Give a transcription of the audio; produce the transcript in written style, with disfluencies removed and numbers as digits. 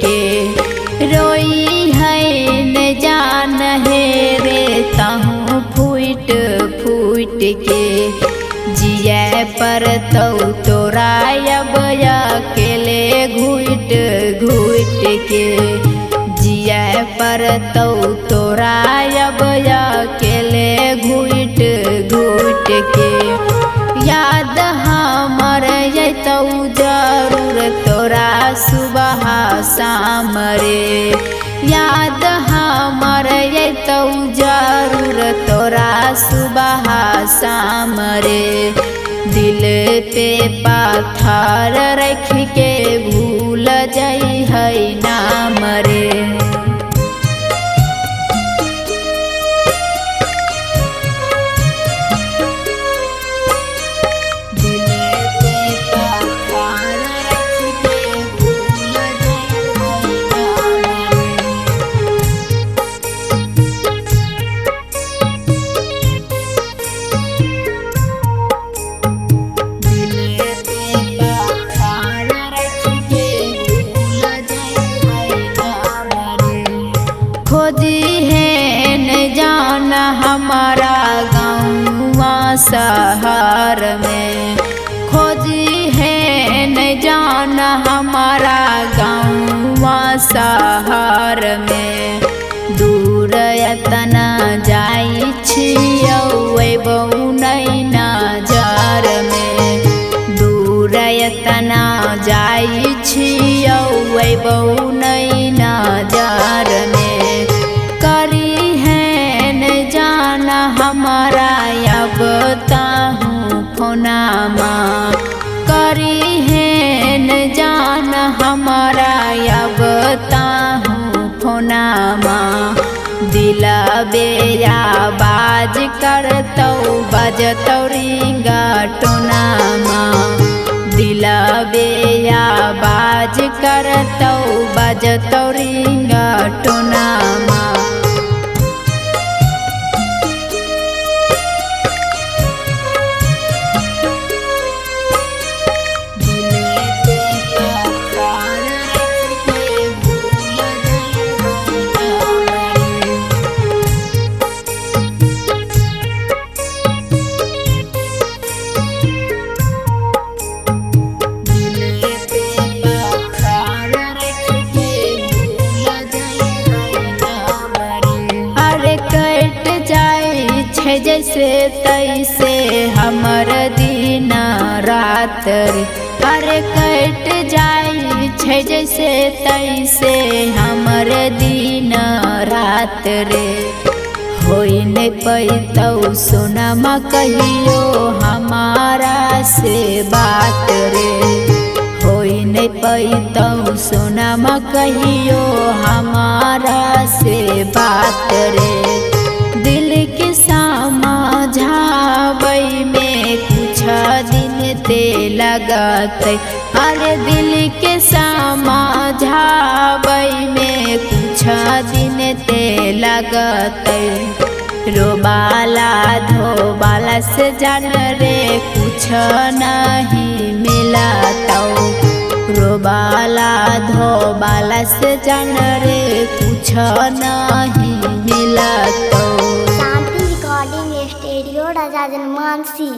के। रोई है न जान हे रे तहूँ फूट फूट के। जिए पर तौ तोरा अब अकेले घुट घुट के। जिए पर तौ तोरा अब अकेले घुट घुट के। याद हमर अयतौ जरूर तोरा सुबह शाम रे। याद हमर अयतौ जरूर तोरा सुबह शाम रे। दिल पे पाथर रख के भूल जाइ है नाम रे। खोजी है न जान हमारा गाँवा शहर में। खोजी है न जान हमारा गाँवा शहर में। दूर एतना जाइ छियौ अयबौ नै नजर में। दूर एतना जाइ छियौ अयबौ नै नजर में। करी है न जान हमारा अब ताहूँ फोनामा। करी है न जान हमारा अब ताहूँ फोनामा। दिलबे आवाज करतौ बजतौ रिंगा टोनामा। दिलबे आवाज करतौ बजतौ रिंगा टोनामा। जैसे तैसे हमर दिन रात रे। अरे कट जाइ छै जैसे तैसे हमर दिन रात रे। होई नै पैतौ सोनमा कहियो हमारा से बात रे। होई नै पैतौ सोनमा कहियो हमारा से बात रे। दिल के समझाबै में कुछ दिन ते लगतै। अरे दिल के समझाबै में कुछ दिन ते लगतै। रोबाला धोबाला से जान रे कुछ नहीं मिलतौ। रोबाला धोबाला से जान रे कुछ नहीं मिलतौ। शांति रिकॉर्डिंग स्टूडियो राजा जनमानसी।